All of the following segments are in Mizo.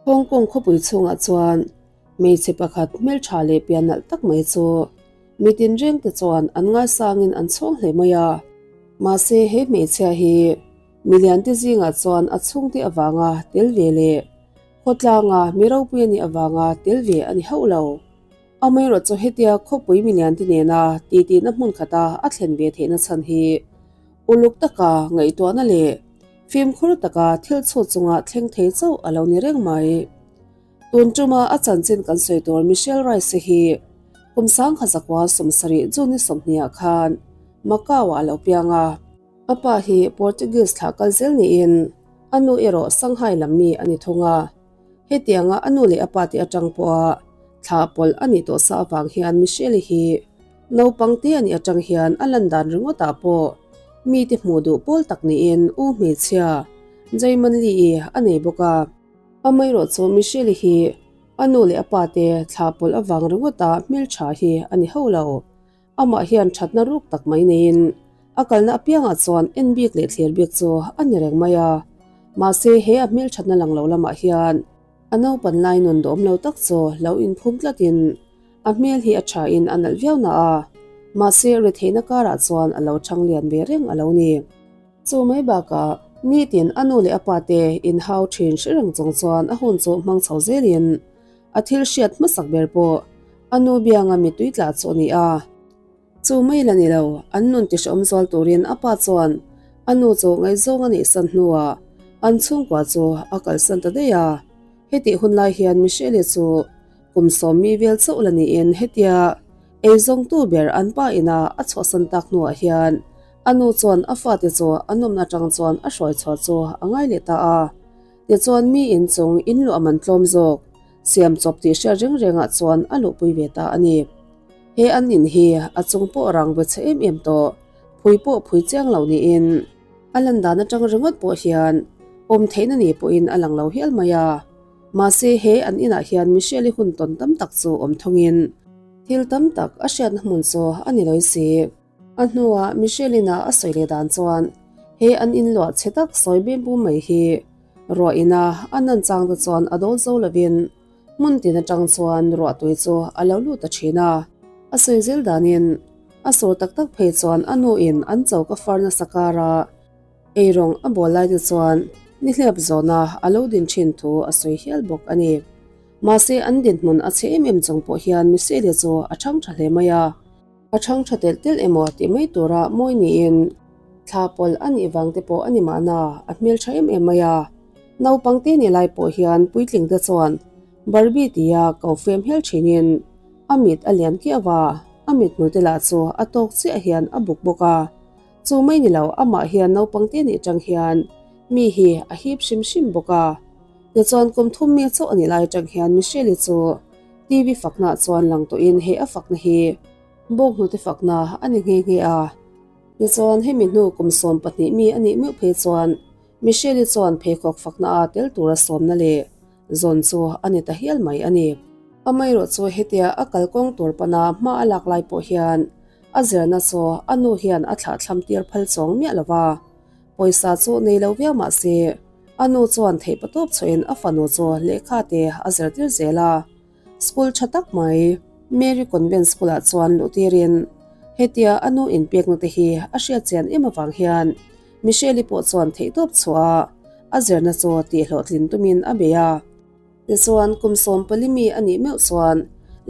Hong Kong khawpui chhungah chuan hmeichhe pakhat hmeltha leh pian nalh tak mai chu mi tinreng te chuan an ngaisangin an chhawng hle mai a. Mahse he hmeichhia hi milian te zingah chuan a chhungte avanga tel ve leh khawtlanga mi ropui a nih avanga tel ve a ni hauh lo. Amaherawhchu hetia khawpui milian te nena titihna hmun khata a thlen ve theihna chhan hi uluk taka ngaihtuahna leh Fimkhur taka thil chhut chunga thleng thei chauh a lo ni reng mai. Tun tuma a chanchin kan sawi tur Michelle Rice hi kum sangkhat zakua 70 June ni 20 ah khan Macau ah a lo piang a. A pa hi Portuguese thlah kal zel niin a nu erawh Shanghai lam mi a ni thung a. Hetianga a nu leh a pa te atang pawha thla pawlh a nih tawh sa avang hian Michelle hi Naupang te a nih atang hian a lan dan ringawtah pawh mite hmuh duh pawl tak niin U hmeichhia Jaiman Lee-i a nei bawk a. Amaherawh chu Michelle-i hi a nu leh a pa te thla pawlh avang ringawta hmeltha hi a ni hauh lo. Amah hian thatna ruk tak mai neiin a kalna apiangah chuan en bik leh thlir bik chu a ni reng mai a. Mahse he a hmelthatna lang lo lamah hian a naupan lai nun dawm lo tak chu lo inphum tlatin A hmel hi a tha in a nalh viau na a, mahse retheihna karah chuan a lo chang lian ve reng a lo ni. Chu mai bakah nitin a nu leh a pa te inhau thin hre reng chung chuan a hun chu hmang chho zelin a thil hriat hmasak ber pawh a nu bianga mittui tla chu a ni a. Chu mai la ni lo, an nun ti hrehawm zual turin a pa chuan a nu chu ngaihzawng a neihsan hnuah an chhungkua chu a kalsan ta daih a. Hetih hun lai hian Michelle chu kum sawmmi vel chauh la niin hetia eizawngtu ber an pa ina a chhuahsan tak hnuah hian a nu chuan a fate chu a nawmna atang chuan a hruai chhuah chu a ngai leh ta a. Tichuan mi inchung inluah man tlawm zawk siam chawp tih hriat reng rengah chuan a luhpui ve ta a ni. He an in hi a chung pawh rang ve chhe em em tawh, phui pawh phui chiang lo niin a lan dan atang ringawt pawh hian awm theihna ni pawhin a lang lo hial mai a. Mahse he an inah hian Michelle-i hun tawn tam tak chu awm thungin thil tam tak a hriatna hmun chu a ni lawi si. A hnuah Michelle-ina a sawi leh dan chuan he an in luah chhe tak sawi bem bum mai hi ruah ina a nan chang te chuan a dawl zo lovin Hmun tin atang chuan ruahtui chu a lo lut ta thin a. A sawi zel danin a sur tak tak phei chuan a nuin an choka far nasa kara eirawng a bawl lai te chuan nihlep zawna a lo din thin thu a sawi hial bawk a ni. Mahse an dinhmun a chhe em em chung pawh hian Michelle chu a chhang tha hle mai a. A chhang tha telh telh emaw tih mai tura mawi niin thla pawlh a nih vang te pawh a ni mahna a hmel tha em em mai a. Naupang te ni lai pawh hian puitling te chuan Barbie tia ko fem hel thinin a mit a lian kiau a, a mit hmul te lah chu a tawk chiah hian a buk bawk a. Chu mai ni lo amah hian naupang te nih tang hian mi hi a hip hrim hrim bawk a. Tichuan kum thum mi chauh a nih lai atang hian Michelle-i chu TV fakna chuan lang tawhin he a fakna hi bawnghnute fakna a ni nghe nghe a. Tichuan hemi hnu kum 12 mi a nih meuh phei chuan Michelle-i chuan pheikhawk fakna a tel tura sawmna leh zawn chu a ni ta hial mai a ni. Amaherawh chu hetia a kalkawng tur pana hma a lak lai pawh hian a zirna chu a nu hian a thlahthlam tir phal chawng miah lo va, pawisa chu nei lo viau mah se a nu chuan theih patawp chhuahin a fanu chu lehkha te a zirtir zel a. School tha tak mai Mary Convent School ah chuan luh tirin hetia a nu inpekna te hi a hriat chian em avang hian Michelle-i pawh chuan theihtawp chhuah a a zirna chu tihhlawhtlin tumin a bei a. Tichuan kum 14 mi a nih meuh chuan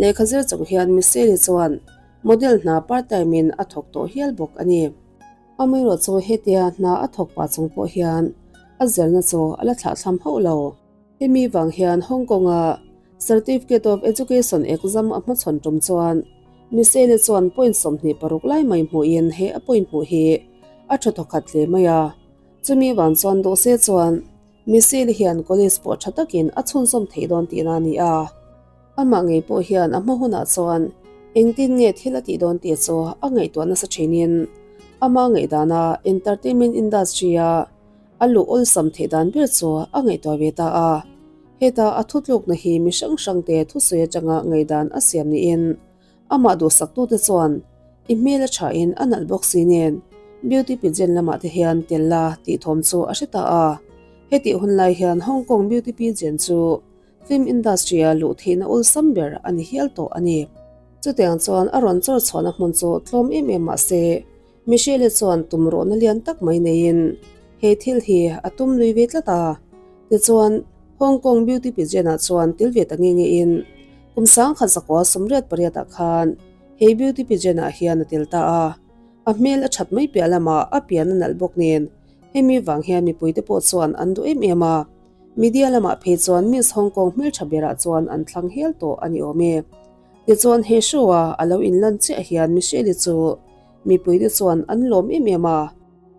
lehkha zir chung hian Michelle-i chuan model hna part time in a thawk tawh hial bawk a ni. Amaherawh chu hetia hna a thawk pah chung pawh hian a zirna chu a la thlahthlam hauh lo. Hemi vang hian Hong Kong-a Certificate of Education exam a hmachhawn tum chuan Michelle chuan point 26 lai mai hmuhin he a point hmuh hi a tha thawkhat hle mai a. Chumi vang chuan duh se chuan Michelle hian college pawh tha takin a chhunzawm theih dawn tihna a ni a. Amah ngei pawh hian a hma hunah chuan engtin nge thil a tih dawn tih chu a ngaihtuah nasa thinin ama ngaihdana entertainment industry-a A luh awlsam theih dan ber chu a ngaihtuah ve ta a. Heta a thutlukna hi mi hrang hrangte thusawi atanga ngaihdan a siam niin amah duhsaktute chuan i hmel a thain a nalh bawk si nen beauty pageant lamah te hian tel la tih thawm chu a hre ta a. Hetih hun lai hian Hong Kong beauty pageant chu. Film industry-a luh theihna awlsam ber a ni hial tawh a ni. Chutiang chuan a rawn chawr chhuahna hmun chu tlawm em em mah se, Michelle chuan tum rawhna lian tak mai neiin he thil hi a tum lui ve tlat a. Tichuan, Hong Kong Beauty Pageant-ah chuan tel ve ta nge ngein kum 1988 ah khan he Beauty Pageant-ah hian a tel ta a. A hmel a that mai piah lamah a pian a nalh bawk nen hemi vang hian mipuite pawh chuan an duh em em a. Media lamah phei chuan Miss Hong Kong hmeltha berah chuan an thlang hial tawh a ni awm e. Tichuan he show-a a lo inlan chiah hian Michelle-i chu mipuite chuan an lawm em em a.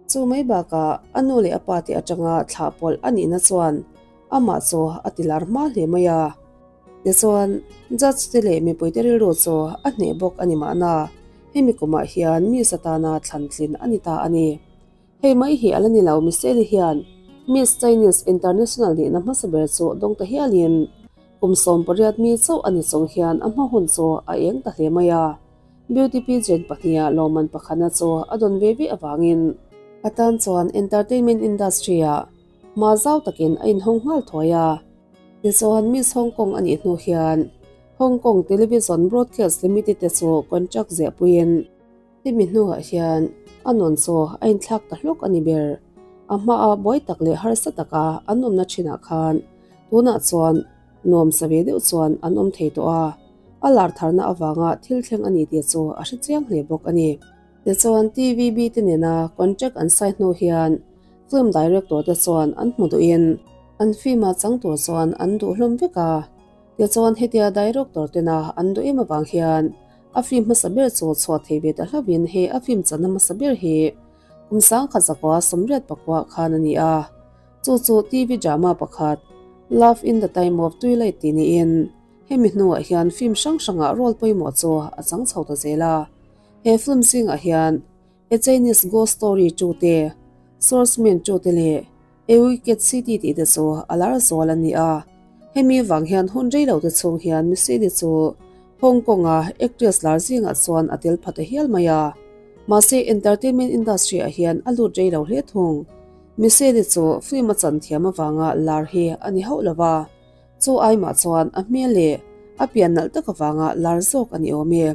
Chu mai bakah a nu leh a pa te atanga thlah pawlh a nihna chuan amah chu a ti lar hma hle mai a. Tichuan judge te leh mipuite rilru chu a hneh bawk a ni mahna hemi kumah hian Miss atana thlan tlin a ni ta a ni. Hei mai hi a la ni lo, Michelle hian Miss Chinese International nihna hmasa ber chu dawng ta hialin kum 18 mi chauh a ni chung hian a hma hun chu a eng ta hle mai a. Beauty pageant pahniha lawmman pakhatna chu a dawn ve ve avangin a tan chuan entertainment industry-ah hma zau takin a inhawng nghal thuai a. Tichuan Miss Hong Kong a nih hnu hian Hong Kong Television Broadcast Limited te chu contract ziahpuiin, Hemi hnuah hian a nun chu a inthlak ta hlawk a ni ber. A hmaa buai tak leh harsa taka an awmna thinah khan tunah chuan nuamsa ve deuh chuan an awm thei tawh a, a lar tharna avanga thil thleng a ni tih chu a hre chiang hle bawk a ni. Tichuan TVB te nena contract an sign hnu hian film director te chuan an hmu duhin an film-a chang tur chuan an duh hlawm vek a, tichuan hetia director tena an duh em avang hian A film hmasa ber chu chhuah thei ve ta hlauhin he a film channa hmasa ber hi kum 1989 khan a ni a, chu chu TV drama pakhat Love in the Time of Twilight tih niin hemi hnuah hian film hrang hrangah role pawimawh chu a chang chho ta zel a. He film zingah hian A Chinese Ghost Story chu te, Swordsman chu te leh A Wicked City tih te chu a lar zual a ni a, hemi vang hian hun rei lo te chhung hian Michelle chu Hong Kong-a actress lar zingah chuan a tel pha ta hial mai a. Mahse entertainment industry ah hian a lut rei lo hle thung. Michelle chu film a chan thiam avanga lar hi a ni hauh lo va, chu ai mah chuan a hmel leh a pian nalh tak avanga lar zawk a ni awm e.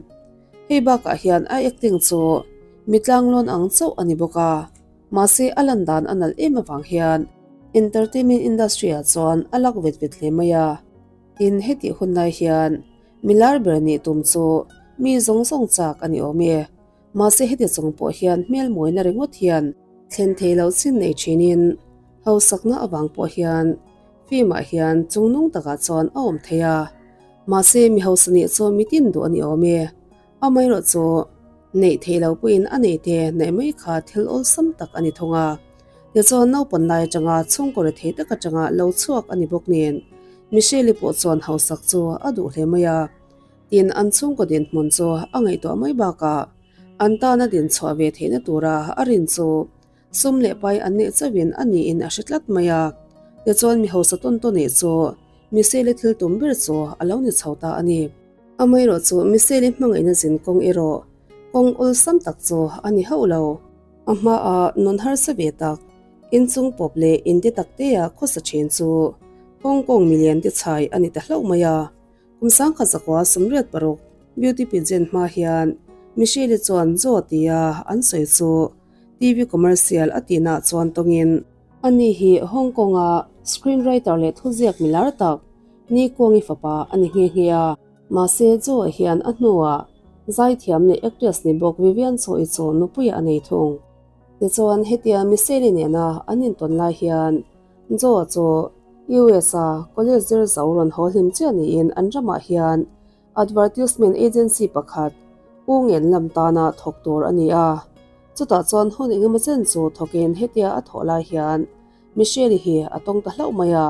Hei bakah hian a acting chu mitlang lawn ang chauh a ni bawk a. Mahse a lan dan a nalh em avang hian entertainment industry ah chuan a lak vet vet hle mai a. Tin hetih hun lai hian milar ber nih tum chu mi zawng zawng chak a ni awm e. Mahse heti chung pawh hian hmel mawina ringawt hian thlen thei loh chin nei thinin hausakna avang pawh hian film ah hian chungnung takah chuan a awm thei a. Mahse mi hausa nih chu mitin duh a ni awm e. Amaherawh chu neih theih lo pawhin a nei te neih mai kha thil awlsam tak a ni thung a. Tichuan naupan lai atanga chhungkaw rethei tak atanga lo chhuak a ni bawk nen Michelle-i pawh chuan hausak chu a duh hle mai a. Tin an chhungkaw dinhmun chu a ngaihtuah mai bakah an tana dinchhuah ve theihna tura a rin chu Sum leh pai an neih chauhin a niin a hre tlat mai a, tichuan mi hausa tawn tawn nih chu Michelle-i thil tum ber chu a lo ni chho ta a ni. Amaherawh chu Michelle-i hmangaihna zin kawng erawh kawng awlsam tak chu a ni hauh lo. A hmaah nun harsa ve tak, inchung pawp leh inte tak tea khawsa thin chu Hong Kong milian te chhai a ni ta hlauh mai a. Kum 1986 Beauty Pageant hma hian Michelle-i chuan Joe tia an sawi chu TV commercial a tihnaah chuan tawngin, Ani hi Hong Kong-a screenwriter leh thuziak mi lar tak Ni Kuangi fapa a ni nghe nghe a. Mahse, Joe-a hian a hnuah zaithiam leh actress ni bawk Vivian Choi chu nupuiah a nei thung. Tichuan, hetia Michelle-i nena an intawn lai hian Joe-a chu US-a college zir zo rawn haw hlim chiah niin an ramah hian Advertisement agency pakhat U Ngen lam tana thawk tur a ni a. Chutah chuan hun engemaw chen chu thawkin hetia a thawh lai hian Michelle-i hi a tawng ta hlauh mai a.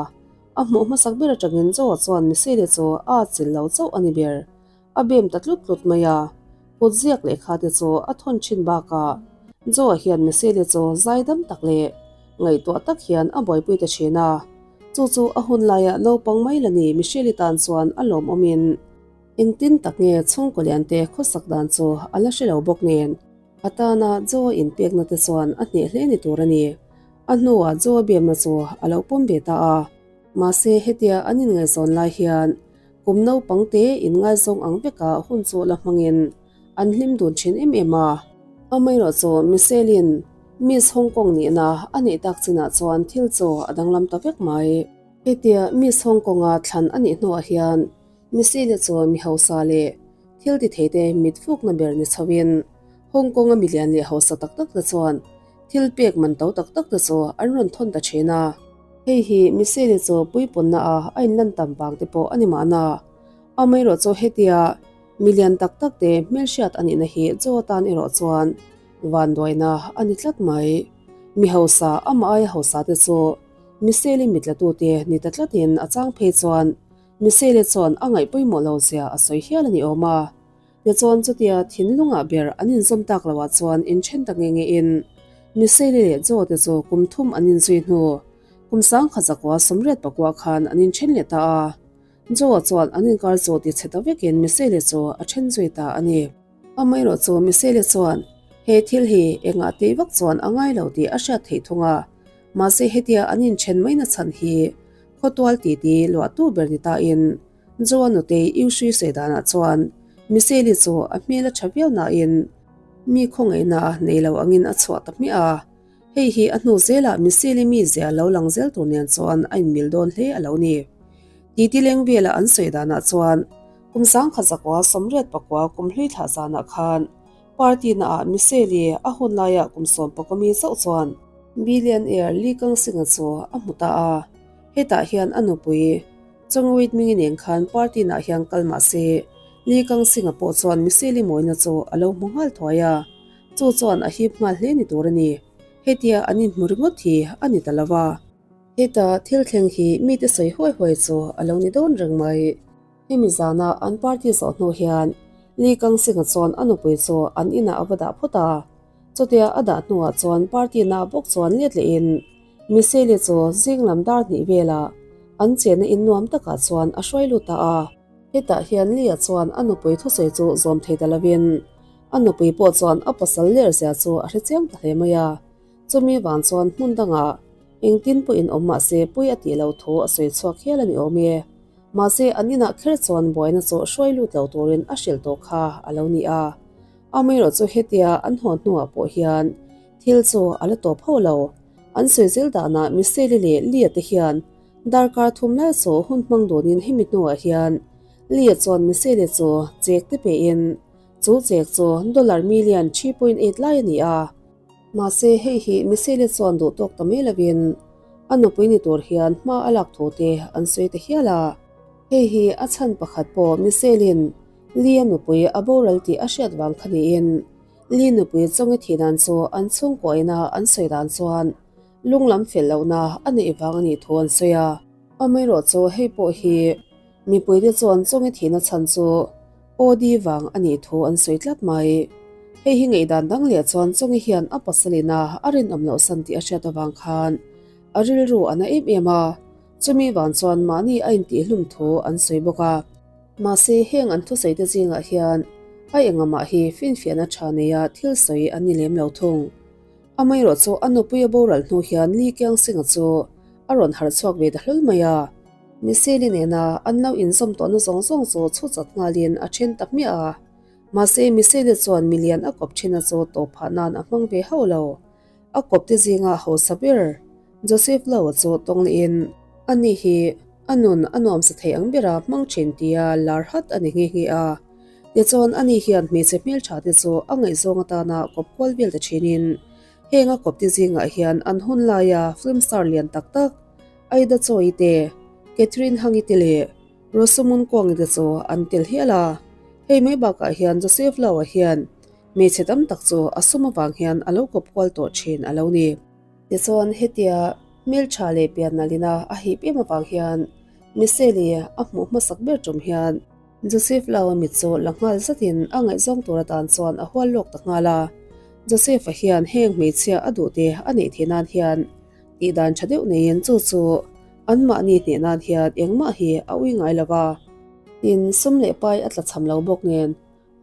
A hmuh hmasak ber atangin Joe-a chuan Michelle-i chu a atchilh lo chauh a ni ber. A bem ta tlut tlut mai a. Kut ziak lehkha te chu a thawn thin bakah Joe-a hian Michelle-i chu zaidam tak leh ngaihtuah tak hian a buaipui ta thin a. Chu chu a hun laiah naupang mai la ni Michelle-i tan chuan a lawmawmin engtin tak nge chhungkaw liante khawsak dan chu a la hre lo bawk nen a tana Joe-a inpekna te chuan a hneh hle ni tur a ni. A hnuah Joe-a biamna chu a lo pawm ve ta a. Mahse hetia an inngaihzawn lai hian kum naupang te inngaizawng ang veka hun chu la hmangin an hlim dun thin em em a. Amaherawhchu Michelle-in Miss Hong Kong nihna a neih tak chinah chuan thil chu a danglam ta vek mai. Hetia Miss Hong Kong-a thlan a nih hnuah hian Michelle chu mi hausa leh thil ti theite mit fukna ber ni chhoin Hong Kong-a milian leh hausa tak tak te chuan thil pek man to tak tak te chu an rawn thawn ta thin a. Hei hi Michelle chu puipunna a a inlan tam vang te pawh a ni mahna. Amaherawhchu hetia milian tak tak te hmelhriat a nihna hi Joe atan erawh chuan vanduaina a ni tlat mai. Mi hausa amah aia hausa te chu Michelle-i mitlatute ni ta tlatin a chang phei chuan Michelle chuan a ngaih pawimawh lo zia a sawi hial a ni awm a. Tichuan chutia thinlungah ber an inzawm tak loah chuan inthen ta nge ngein Michelle leh Joe te chu kum thum an inzui hnu kum sangkhat zakua sawmriat pakua khan an inthen leh ta a. Joe chuan an inkar chu ti chhe ta vekin Michelle chu a then zui ta a ni. Amaherawhchu Michelle chuan he thil hi engah tih vak chuan a ngai lo tih a hriat theih thung a, mahse hetia an inthen mai nachhan hi khawtual titi luahtu ber ni tain Joa nutei Iushui sawi danah chuan Michelle chu a hmel a tha viau nain mi khawngaihna nei lo angin a chhuah ta hmiah a, hei hi a hnu zelah Michelle mizia lo lang zel tur nen chuan a inmil dawn hle a lo ni. Titi leng vela an sawi danah chuan kum sangkhat zakua sawmriat pakua kum hlui thlah zanah khan party naah Michelle a hun laiah kum sawm pakua mi chauh chuan billionaire Lee Kang-sing-a chu a hmu ta a, hetah hian a nupui Chawngawit Mingi nen khan party nah hian kal mah se, Lee Kang Sing-a pawh chuan Michelle-i mawina chu a lo hmu nghal thuai a, chu chuan a hip nghal hle ni tur a ni. Hetia an inhmu ringawt hi a ni ta lo va. Heta thil thleng hi mite sawi huai huai chu a lo ni dawn reng mai. Hemi zana an party zawh hnu hian Lee Kang Sing-a chuan a nupui chu an inah a va dah phawt a, chutia a dah hnuah chuan party nah bawk chuan let lehin Michelle chu zing lam dar hnih velah an chenna in nuam takah chuan a hruai lut ta a. Hetah hian Lee-a chuan a nupui thusawi chu zawm thei ta lovin a nupui pawh chuan a pasal ler zia chu a hre chiang ta hle mai a. Chumi vang chuan hmun dangah engtin pawhin awm mah se pui a tih lo thu a sawi chhuak hial a ni awm e. Mahse an inah kher chuan buaina chu hruai lut lo turin a hrilh tawh kha a lo ni a. Amaherawhchu hetia an haw hnuah pawh hian thil chu a la tawp ho lo. An sawi zel danah Michelle leh Lee-a te hian darkar thum lai chu hun hmang dunin hemi hnuah hian Lee-a chuan Michelle chu chek te pein chu chek chu dollar million 3.8 lai a ni a. Mahse hei hi Michelle chuan duh tawk ta mai lovin a nupui ni tur hian hma a lak thu te an sawi ta hial a. Hei hi a chhan pakhat pawh Michelle-in Lee-a nupui a boral tih a hriat vang kha niin Lee nupui chawngi thih dan chu an chhungkuaina an sawi dan chuan lung lam fel lohna a neih vang a nih thu an sawi a. Amaherawh chu hei pawh hi mipuite chuan chawngi thihna chhan chu OD vang a nih thu an sawi tlat mai. Hei hi ngaihdan dang leh chuan chawngi hian a pasalina a rinawm loh san tih a hriat avang khan a rilru a na em em a, chumi vang chuan mahni a intihhlum thu an sawi bawk a. Mahse, heng an thusawi te zingah hian a engamah hi finfiahna tha neia thil sawi an ni lem lo thung. Amaherawh chu a nupui a boral hnu hian Lee Kyang Sing-a chu a rawn harh chhuak ve ta hlawl mai a. Michelle-i nena an lo inzawm tawhna zawng zawng chu chhuchat nghalin a then ta hmiah a. Mahse, Michelle-i chuan milian a kawp thina chu tawp phah nan a hmang ve hauh lo. A kawp te zinga hausa ber Joseph Lowe chu tawng lehin ani hi a nun a nuamsa thei ang bera hmang thin tia lar hat a ni nghe nghe a. Tichuan ani hian hmeichhe hmeltha te chu a ngaihzawng atana kawp kual vel ta thinin heng a kawp te zingah hian an hun laia film star lian tak tak Aida Choi te, Catherine Hangi te leh Rosamund Kuangi te chu an tel hial a. Hei mai bakah hian Joseph Lowe hian Hmeichhe tam tak chu a sum avang hian a lo kawp kual tawh thin a lo ni. Tichuan hetia hmeltha leh pian nalina a hip em avang hian Michelle-i a hmuh hmasak ber tum hian Joseph Lau-a mit chu la nghal zatin a ngaihzawng tur atan chuan a hual lawk ta nghal a. Joseph-a hian heng hmeichhia a duhte a neih theih nan hian tihdan tha deuh neiin chu chu anmahni hneh nan hian engmah hi a ui ngai lo va. Tin, sum leh pai a tlachham lo bawk nen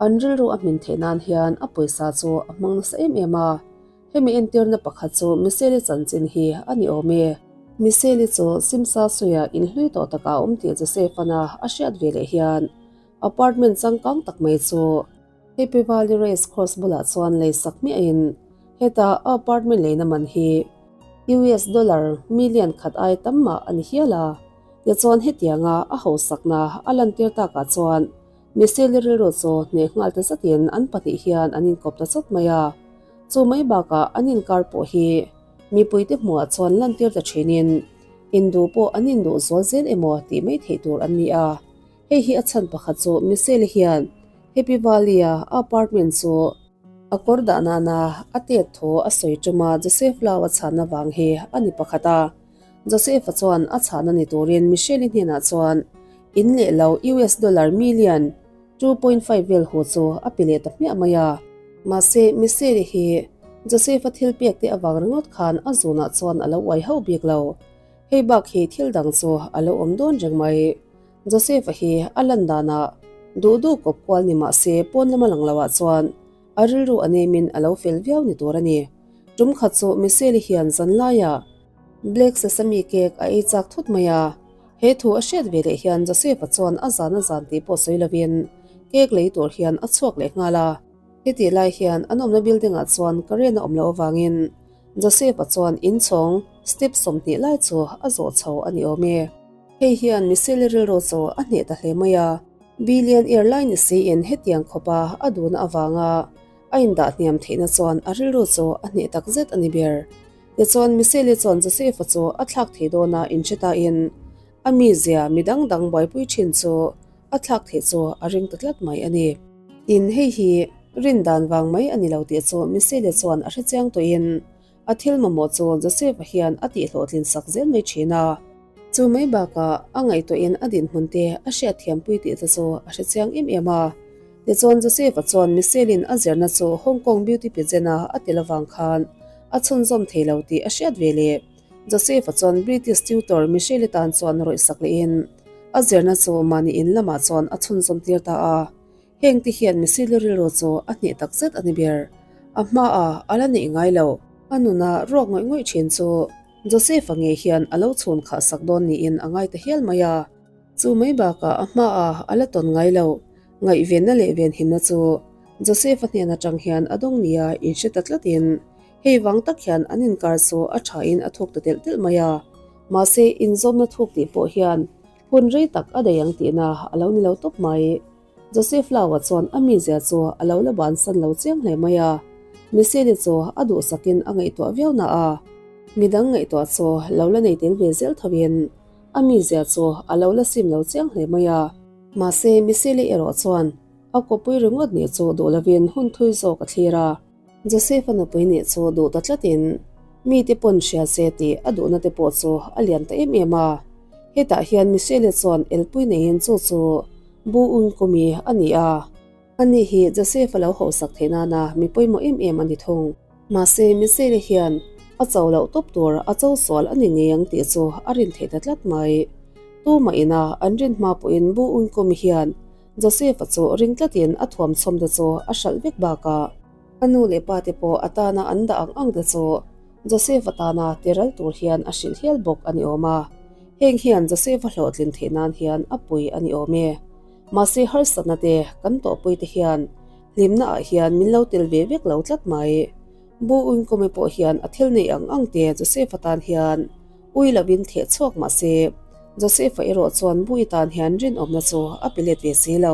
An rilru a hmin theih nan hian a pawisa chu a hmang nasa em em a, hemi entirna pakhat chu Michelle-i chanchin hi a ni awm e. Michelle-i chu Simsa suia inhlui tawh takah a awm tih Joseph-ana a hriat ve leh hian apartment changkang tak mai chu Happy Valley Race Course bulah chuan lei sak hmiahin heta a apartment leina man hi US dollar million khat ai tam mah a ni hial a. Tichuan hetianga a hausakna a lantir takah chuan Michelle-i rilru chu hneh nghal ta zatin an pahnih hian an inkawp ta chawt mai a. Chu mai bakah an inkar pawh hi Mipuite hmuhah chuan lantir ta thinin induh pawh an induh zual zel emaw tih mai theih tur an ni a. Hei hi a chhan pakhat chu Michelle hian Happy Valley-a a apartment chu a kawr dah nana a tet thu a sawi tuma Joseph Lau a chhan avang hi a ni pakhat a. Joseph-a chuan a chhahna ni turin Michelle-i hnenah chuan in leh lo US dollar million 2.5 vel hu chu a pe leh ta hmiah mai a. Mahse, Michelle hi Joseph-a thil pek te avang ringawt khan a zunah chuan a lo uai hauh bik lo. Hei bak hi thil dang chu a lo awm dawn reng mai. Joseph-a hi a lan danah duh duh kawp kual ni mah se pawn lama lang loah chuan a rilru a nemin a lo fel viau ni tur a ni. Tum khat chu Michelle hian zan laiah Black sesame cake a ei chak thut mai a. He thu a hriat ve leh hian Joseph-a chuan a zan a zan tih pawh sawi lovin cake lei tur hian a chhuak leh nghal a. Hetih lai hian an awmna building ah chuan current a awm loh avangin Joseph-a chuan inchhawng step 20 lai chu a zawh chho a ni awm e. Hei hian Michelle rilru chu a hneh ta hle mai a. Billion airline ni siin hetiang khawpa a duhna avanga a indah hniam theihna chuan a rilru chu a hneh takzet a ni ber. Tichuan Michelle chuan Joseph-a chu a thlak thei dawn a inhre tain a mizia mi dang dang buaipui thin chu a thlak theih chu a ring ta tlat mai a ni. Tin, hei hi rin dan vang mai a ni lo tih chu Michelle chuan a hrechiang tawhin a thil mamawh chu Joseph-a hian a tihhlawhtlin sak zel mai thin a. Chu mai bakah a ngaihtuahin a dinhmun te a hriatthiampui tih te chu a hrechiang em em a. Tichuan Joseph-a chuan Michelle-in a zirna chu Hong Kong Beauty Pageant-a a tel avang khan a chhunzawm thei lo tih a hriat ve leh. Joseph-a chuan British tutor Michelle-i tan chuan rawih sak lehin a zirna chu mahni in lamah chuan a chhunzawm tir ta a. Heng te hian Michelle-i rilru chu a hneh tak zet a ni ber. A hmaah a la neih ngai lo. A nuna ruak ngawih ngawih thin chu Joseph-a ngei hian a lo chhun khah sak dawn niin a ngai ta hial mai a. Chu mai bakah a hmaah a la tawn ngai lo. Ngaihvenna leh venhimna chu Joseph-a hnen atang hian a dawng nia inhre ta tlatin hei vang tak hian an inkar chu a thain a thuk ta telh telh mai a. Mahse, inzawmna thuk tih pawh hian hun rei tak a daih ang tihna a lo ni lo tawp mai. Joseph Lau-a chuan a mizia chu a lo la bansan lo chiang hle mai a. Michelle-i chu a duhsakin a ngaihtuah viau na a, midang ngaihtuah chu lo la nei tel ve zel thovin a mizia chu a lo la sim lo chiang hle mai a. Mahse, Michelle-i erawh chuan a kawpui ringawt nih chu duh lovin hun thui zawk a thlir a. Joseph-a nupui nih chu duh ta tlatin mite pawn hria se tih a duhna te pawh chu a lian ta em em a. Hetah hian Michelle-i chuan elpui neiin chu chu Bu Unkumi a ni a. Ani hi Joseph-a lo hausak theih nana mi pawimawh em em a ni thung. Mahse, Michelle-i hian a cho loh tawp tur a cho sual a ni ngei ang tih chu a rin theih ta tlat mai. Tumah ina an rin hma pawhin Bu Unkumi hian Joseph-a chu ring tlatin a thuamchhawm te chu a hralh vek bakah a nu leh pa te pawh a tana an dah ang ang te chu Joseph-a tana tiral tur hian a hrilh hial bawk a ni awm a. Heng hian Joseph-a hlawhtlin theih nan hian a pui a ni awm e. Mahse harsatna te kan tawhpui te hian hlimna ah hian min lo tel ve vek lo tlat mai. Bu Uinkawmi pawh hian a thil neih ang ang te Joseph-a tan hian ui lovin theh chhuak mah se, Joseph-a erawh chuan Bui tan hian rinawmna chu a pe let ve si lo.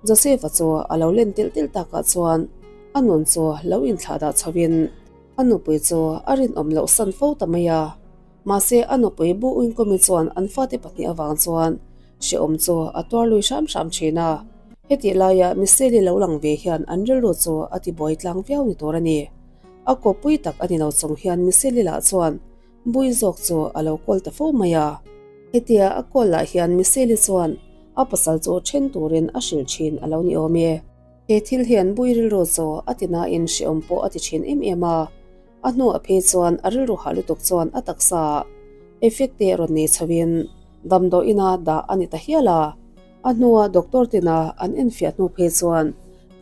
Joseph-a chu a lo len telh telh takah chuan a nun chu lo inthlah dah chhovin a nupui chu a rinawm loh san fo ta mai a. Mahse, a nupui Bu Uinkawmi chuan an fate pahnih avang chuan hrehawm chu a tuar lui hram hram thin a. Hetih laia Michelle-i lo lang ve hian an rilru chu a tibuai tlang viau ni tur a ni. A kawppui tak a ni lo chung hian Michelle-i lah chuan Bui zawk chu a lo kawl ta fo mai a. Hetia a kawl lah hian Michelle-i chuan a pasal chu then turin a hrilh thin a lo ni awm e. He thil hian Bui rilru chu a ti nain hrehawm pawh a ti thin em em a. A hnuah phei chuan a rilru hah lutuk chuan a taksa ah effect te rawn nei chhoin damdawiina dah a ni ta hial a. A hnua doctor tina an enfiah hnu phei chuan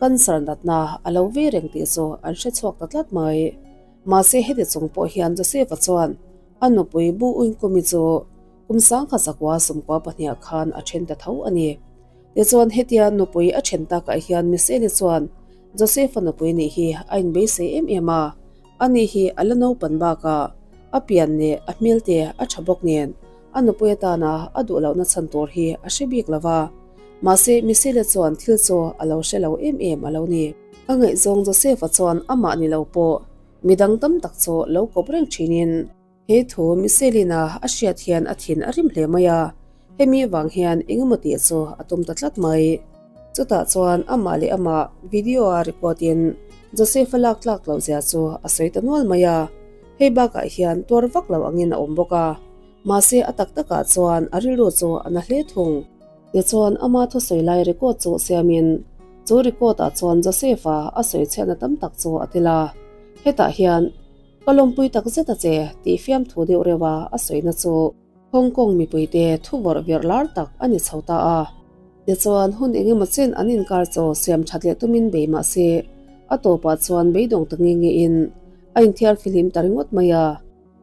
cancer natna a lo ve reng tih chu an hre chhuak ta tlat mai. Mahse heti chung pawh hian Joseph-a chuan. A nupui Bu Uinkumi chu kum 1992 khan a then ta tho a ni. Tichuan hetia nupui a then takah hian Michelle-i chuan Joseph-a nupui nih hi a inbeisei em em a, ani hi a la naupan bakah a pian leh a hmel te a tha bawk nen a nupui atana a duh lohna chhan tur hi a hre bik lo va. Mahse Michelle-i chuan thil chu a lo hre lo em em a lo ni. A ngaihzawng Joseph-a chuan amah ni lo pawh Midang tam tak chu lo kawp reng thinin he thu Miselina a hriat hian a thin a rim hle mai a, hemi vang hian engemaw tih chu a tum ta tlat mai. Chutah chuan amah leh amah video a record in Joseph-a lak tlak loh zia chu a sawi ta nual mai a, hei bakah hian tuar vak lo angin a awm bawk a, mahse a tak takah chuan a rilru chu a na hle thung. Tichuan, ama thusawi lai record chu siamin, chu record-ah chuan Joseph-a a sawi chhiatna tam tak chu a tel a. Hetah hian, Ka lawmpui tak zet a che, tih fiamthu deuh reuha a sawina chu Hong Kong mipuite thu vawrh virh lar tak a ni chho ta a. Tichuan, hun engemaw chen an inkar chaw siam that leh tumin bei mah se, a tawpah chuan beidawng ta nge ngein a inthiar fihlim ta ringawt mai a.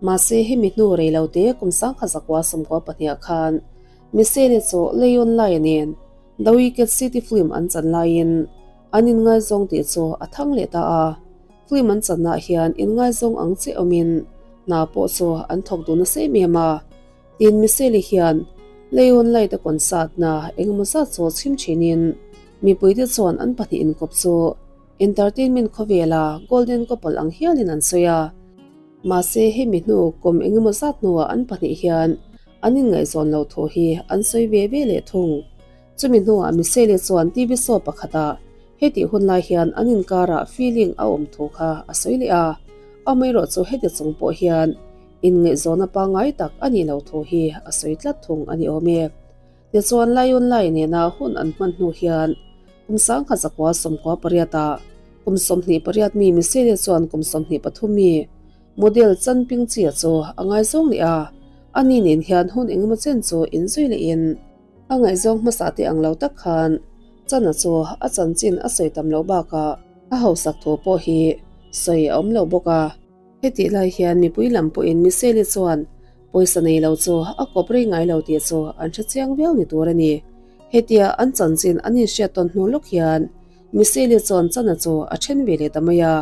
Mahse, hemi hnu rei lo te kum 1992 khan Michelle chu Leon Lai nen The Wicked City film an chan laiin an inngaizawng tih chu a thang leh ta a. Film an channaah hian inngaizawng ang chiah awmin hna pawh chu an thawk duh nasa em em a. Tin, Michelle hian Leon Lai te concert na engemaw zat chu chhim thinin mipuite chuan an pahnih inkawp chu entertainment khawvela golden couple ang hialin an sawi a. Mahse, hemi hnu kum engemaw zat hnuah an pahnih hian an inngaihzawn loh thu hi an sawi ve ve leh thung. Chumi hnuah Michelle chuan TV show pakhatah hetih hun lai hian an inkarah feeling a awm thu kha a sawi leh a, amaherawh chu heti chung pawh hian inngaihzawna pangngai tak a nih loh thu hi a sawi tlat thung a ni awm e. Tichuan Lion Lai nena hun an hman hnu hian kum 1998 ah kum 28 mi Michelle chuan kum 23 mi Model Chan Ping Chia chu a ngaizawng leh a, ani nen hian hun engemaw chen chu inzui lehin a ngaihzawng hmasa te ang lo tak khan Chana chu a chanchin a sawi tam loh bakah a hausak thu pawh hi sawi a awm lo bawk a. Hetih lai hian mipui lam pawhin Michelle-i chuan pawisa nei lo chu a kawp rei ngai lo tih chu an hre chiang viau ni tur a ni. Hetia an chanchin an inhriat tawn hnu lawk hian Michelle-i chuan Chana chu a then ve leh ta mai a.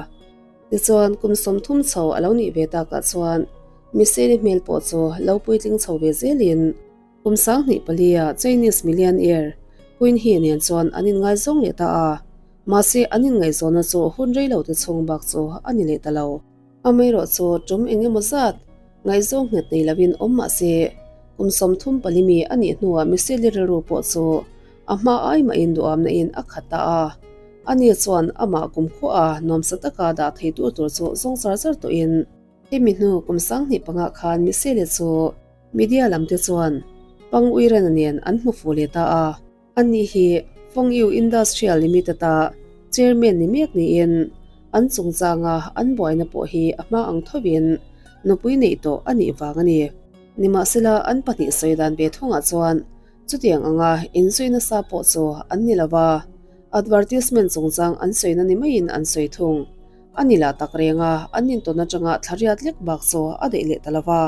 Tichuan kum 30 chho a lo nih ve takah chuan Michelle-i hmel pawh chu lo puitling chho ve zelin Kum 24 ah Chinese millionaire Queen Hee nen chuan an inngaizawng leh ta a, mahse an inngaihzawnna chu hun rei lo te chhung bak chu a ni leh ta lo. Amaherawh chu tum eng emaw zat ngaihzawng nghet nei lovin awm mah se, kum 34 mi a nih hnuah Michelle rilru pawh chu a hma ai mahin duhamna in a khat ta a. Ani chuan amah kumkhua a nuamsa taka dah thei tur tur chu zawng char char tawhin, hemi hnu kum 25 khan Michelle chu Media lam te chuan Pang Uirena nen an hmu fuh leh ta a. Ani hi Fong Yu Industrial Limited a chairman ni mek niin an chungchanga an buaina pawh hi a hma ang thovin nupui neih tawh a nih vang a ni. Nimahsela an pahnih sawi dan ve thungah chuan chutiang anga inzui nasa pawh chu an ni lo va, advertisement chungchang an sawina ni maiin an sawi thung. A ni lah tak reng a, an intawn atanga thla riat lek bak chu a daih leh ta lo va.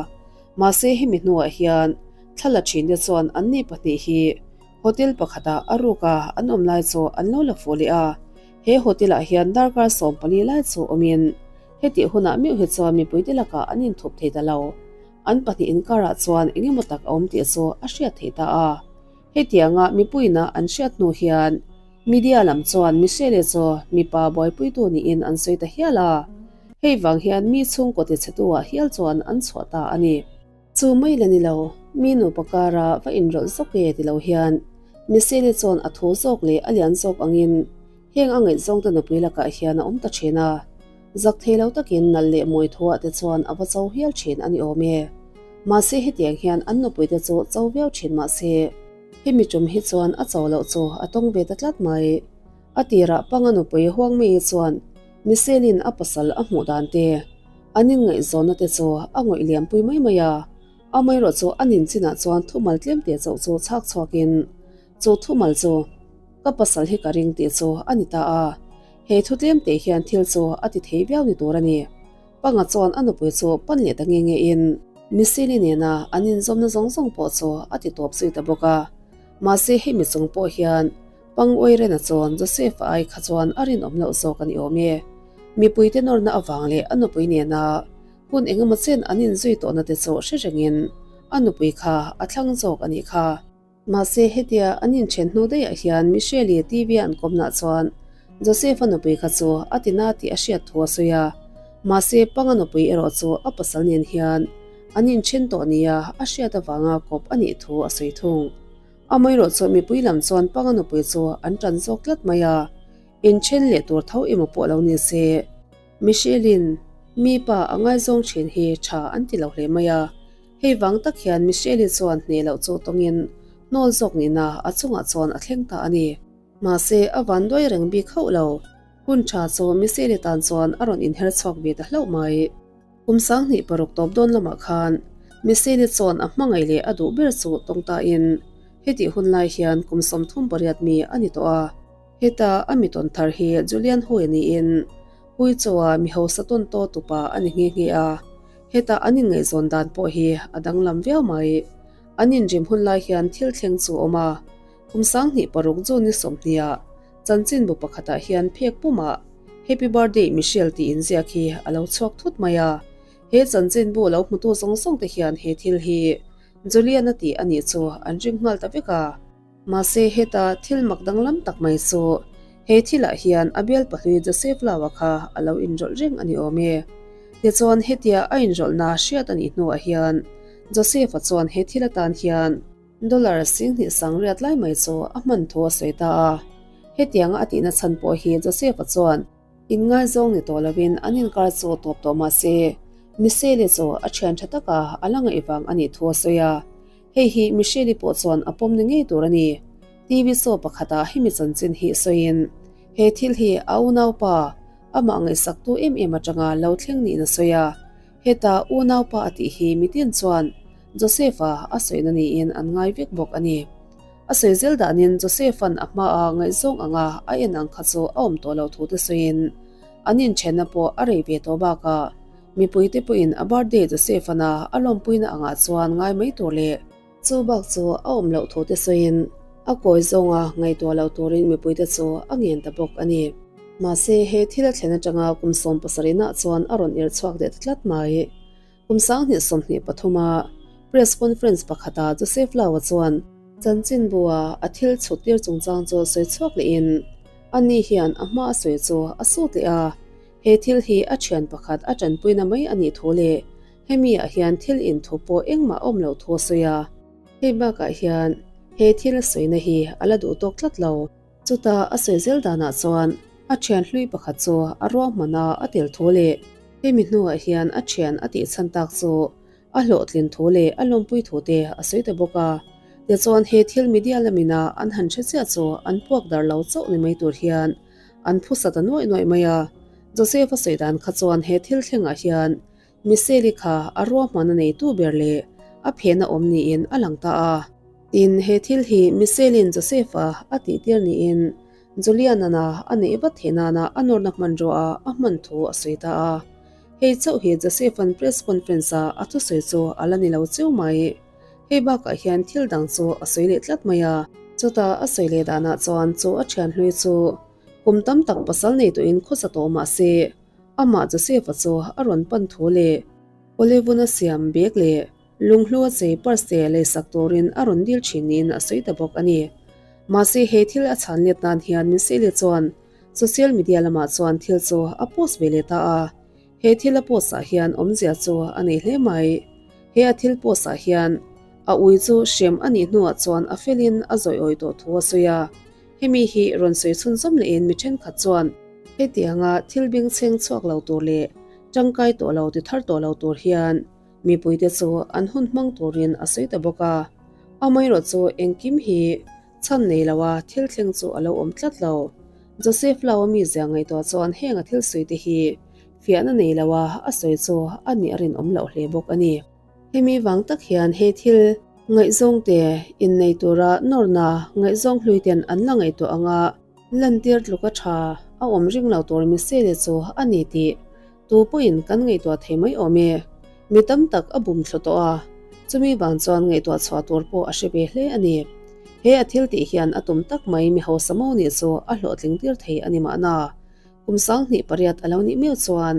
Mahse hemi hnuah hian thla la thinte chuan anni pahnih hi hotel pakhatah a ruka an awm lai chu an lo la fuh leh a. He hotel ah hian darkar 14 lai chu awmin hetih hunah meuh hi chuan mipuite lakah an inthup thei ta lo. An pahnih inkarah chuan engemaw tak a awm tih chu a hriat theih ta a. Hetianga mipuiina an hriat hnu hian media lam chuan Michelle chu mipa buaipuitu niin an sawi ta hial a. Hei vang hian mi chhungkaw tichhetu ah hial chuan an chhuah ta a ni. Chu mai la ni lo, mi nupa kara va inrawlh zawk e ti lo hian Michelle chuan a thu zawk leh a lian zawk angin heng a ngaihzawngte nupui lakah hian a awm ta thin a. Zak thei lo takin nalh leh mawi thuah te chuan a va cho hial thin a ni awm e. Mahse hetiang hian an nupuite chu cho viau thin mahse hemi tum hi chuan a cho loh chu a tawng ve ta tlat mai. A tirah panga nupui Huang Mei chuan Michelle-in a pasal a hmuh dan te, an inngaihzawnna te chu a ngawih liampui mai mai a. Amaherawh chu a nin chinah chuan thumal tlem te chauh chu chhak chhuakin chu thumal chu ka pasal hi ka ring tih chu a ni ta a. He thu tlem te hian thil chu a ti thei viau ni tur a ni. Panga chuan a nupui chu pan leh ta nge nge in. Michelle-i nena an inzawmna zawng zawng pawh chu a ti tawp zui ta bawk a. Mahse hemi chung pawh hian Pang Uairena chuan Joseph-a ai kha chuan a rinawm loh zawk a ni awm e. Mipuite nawrna avang leh a nupui nena hun engemaw chen an inzui tawhna te chu hre rengin a nupui kha a thlang zawk a nih kha. Mahse hetia an inthen hnu daihah hian Michelle-i TV-a an kawmnah chuan Joseph-a nupui kha chu a ti na tih a hriat thu a sawi a. Mahse Panga nupui erawh chu a pasal nen hian an inthen tawh nia a hriat avanga kawp a nih thu a sawi thung. Amaherawh chu mipui lam chuan Panga nupui chu an tan zawk tlat mai a, inthen leh tur tho emaw pawh lo ni se. Michelle-in mi pa a ngaizawng thin hi tha an ti lo hle mai a, hei vang tak hian Michelle-i chuan hneh loh chu tawngin hnawl zawk nihna a chungah chuan a thleng ta a ni. Mahse, a van duai reng bik hauh lo. Hun tha chu Michelle-i tan chuan a rawn inher chhuak ve ta hlauh mai. Kum 26 tawp dawn lamah khan Michelle-i chuan a hmangaih leh a duh ber chu tawng tain hetih hun lai hian kum 38 mi a ni tawh a. Heta a mi tawn thar hi Julian Hui niin Hui chawa mi hausa tawn taw tupa a ni nghe nghe a, heta an inngaihzawn dan pawh hi a danglam viau mai. An inrim hun lai hian thil thleng chu a awm a, kum 2006 June ni 20 ah chanchinbu pakhatah hian phek pumah Happy Birthday Michelle tih inziak hi a lo chhuak thut mai a, he chanchinbu lo hmutu zawng zawng te hian he thil hi Julian a tih a nih chu an ring nghal ta vek a. Mahse heta thil mak danglam tak mai chu he thilah hian a bial pahlui Joseph Laua kha a lo inrawlh reng a ni awm e. Tichuan hetia a inrawlhna hriat a nih hnuah hian Joseph-a chuan he thil atan hian dollar 2000 sangriat lai mai chu a hman thu a sawi ta a. Hetianga a tihna chhan pawh hi Joseph-a chuan Inngaizawng ni tawh lovin an inkar chu tawp tawh mah se, Michelle-i chu a thian tha taka a la ngaih vang a nih thu a sawi a. Hei hi Michelle-i pawh chuan a pawm ni ngei tur a ni. TV show pakhatah hemi chanchin hi sawiin, he thil hi a unaupa, amah ngaihsaktu em em atanga lo thleng niin a sawi a. Heta unaupa a tih hi mitin chuan Joseph-a a sawina niin an ngai vek bawk a ni. A sawi zel danin Joseph-a'n a hmaa ngaihzawng anga a en ang kha chu a awm tawh lo thu te sawiin an inthenna pawh a rei ve tawh bakah mipuite pawhin a birthday Joseph-a'n a a lawmpuina angah chuan ngai mai tur leh chu bak chu a awm loh thu te sawiin a kawi zawnga ngaihtuah lo turin mipuite chu a ngen ta bawk a ni. Mahse he thil a thlen atanga kum 70 nah chuan a rawn irh chhuak leh ta tlat mai. Kum 2023 a press conference pakhata Joseph Lau-a chuan chanchinbua a thil chhut tir chungchang chu sawi chhuak lehin ani hian a hma a sawi chu a sut leh a, he thil hi a thian pakhat a tanpuina mai a nih thu leh hemi ah hian thil inthu pawh engmah a awm loh thu a sawi a. Hei bakah hian he thil a sawina hi a la duh tawk tlat lo. Chuta a sawi zel danah chuan a thian hlui pakhat chu a ruahman a a tel thu leh hemi hnuah hian a thian a tih chhan tak chu a hlawhtlin thu leh a lawmpui thu te a sawi ta bawk a. Tichuan he thil media lamina an han hre chiah chu an puak dar lo chauh ni mai tur hian an phusa ta nuaih nuaih mai a. Joseph a sawi dan kha chuan he thil thlengah hian Michelle-i kha a ruahman a neitu ber leh a phehna awm niin a lang ta a. Tin, he thil hi Michelle-in Joseph-a a tihtir niin Julian-ana a neih vat theih nana a nawrna hmanrua a hman thu a sawi ta a. Hei chauh hi Joseph-a'n press conference-a a thusawi chu a la ni lo cheu mai. Hei bakah hian thil dang chu a sawi leh tlat mai a. Chutah a sawi leh danah chuan chu a thian hlui chu kum tam tak pasal nei tawhin khawsa tawh mah se, Amah Joseph-a chu a rawn pan thu leh Olivuna siam bag leh lunghlua chei purse te leisak turin a rawn dil thin niin a sawi ta bawk a ni. Mahse he thil a chhan let nan hian Michelle chuan social media lamah chuan thil chu a post ve leh ta a. He thil a post ah hian awmzia chu a nei hle mai. He a thil post ah hian a ui chu hrem a nih hnuah chuan a felin a zawiawi tawh thu a sawi a. Hemi hi rawn sawi chhunzawm lehin mi thenkhat chuan hetianga thil bengchheng chhuak lo tur leh tangkai tawh lo ti thar tawh lo tur hian mipuite chu an hun hmang turin a sawi ta bawk a. Amaherawh chu engkim hi chhan nei loa thil thleng chu a lo awm tlat lo. Joseph Lau-a mizia ngaihtuah chuan heng a thil sawi te hi fiahna nei loa a sawi chu a nih a rinawm loh hle bawk a ni. Hemi vang tak hian he thil ngaihzawng te innei tura nawrna ngaihzawng hlui ten an la ngaihtuah anga lantir tluka tha a awm ring lo tur Michelle chu a ni tih tu pawhin kan ngaihtuah thei mai awm e. Mi tam tak a bum thlu tawh a, chumi vang chuan ngaihtuah chhuah tur pawh a hre ve hle a ni. He a thil tih hian a tum tak mai mi hausa mo nih chu a hlawhtling tir thei a ni mahna. Kum 28 a lo nih meuh chuan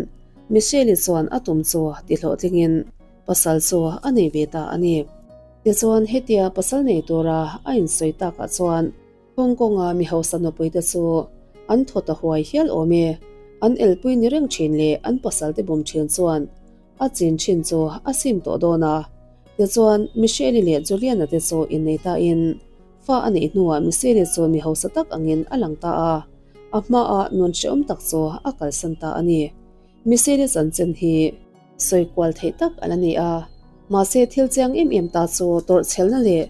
Michelle-i chuan a tum chu ti hlawhtlingin pasal chu a nei ve ta a ni. Tichuan hetia pasal nei tura a insawi takah chuan Hong Kong-a mi hausa nupuite chu an thaw ta huai hial awm e. An elpui ni reng thin leh an pasalte bum thin chuan a chin thin chu a sim tawh dawn a. Tichuan Michelle-i leh Julian-a te chu innei tain fa a neih hnuah Michelle-i chu mi hausa tak angin a lang ta a. A hmaah nun hrehawm tak chu a kalsan ta a ni. Michelle-i chanchin hi sawi kual theih tak a la ni a, mahse thil chiang em em ta chu tawrhchhelna leh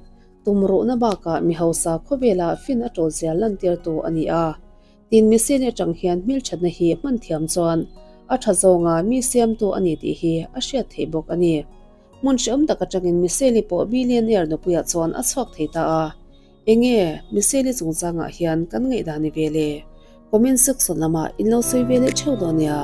tumruhna bakah mi hausa khawvela fin a tawlzia lantirtu a ni a. Tin, Michelle-i atang hian hmelthatna hi hman thiam chuan a tha zawnga mi siamtu a ni tih hi a hriat theih bawk a ni. Hmun hrehawm tak atangin Michelle-i pawh billionaire nupuiah chuan a chhuak thei ta a. Enge Michelle-i chungchangah hian kan ngaihdan ni ve le? Comment section lamah in lo sawi ve leh theuh dawn nia.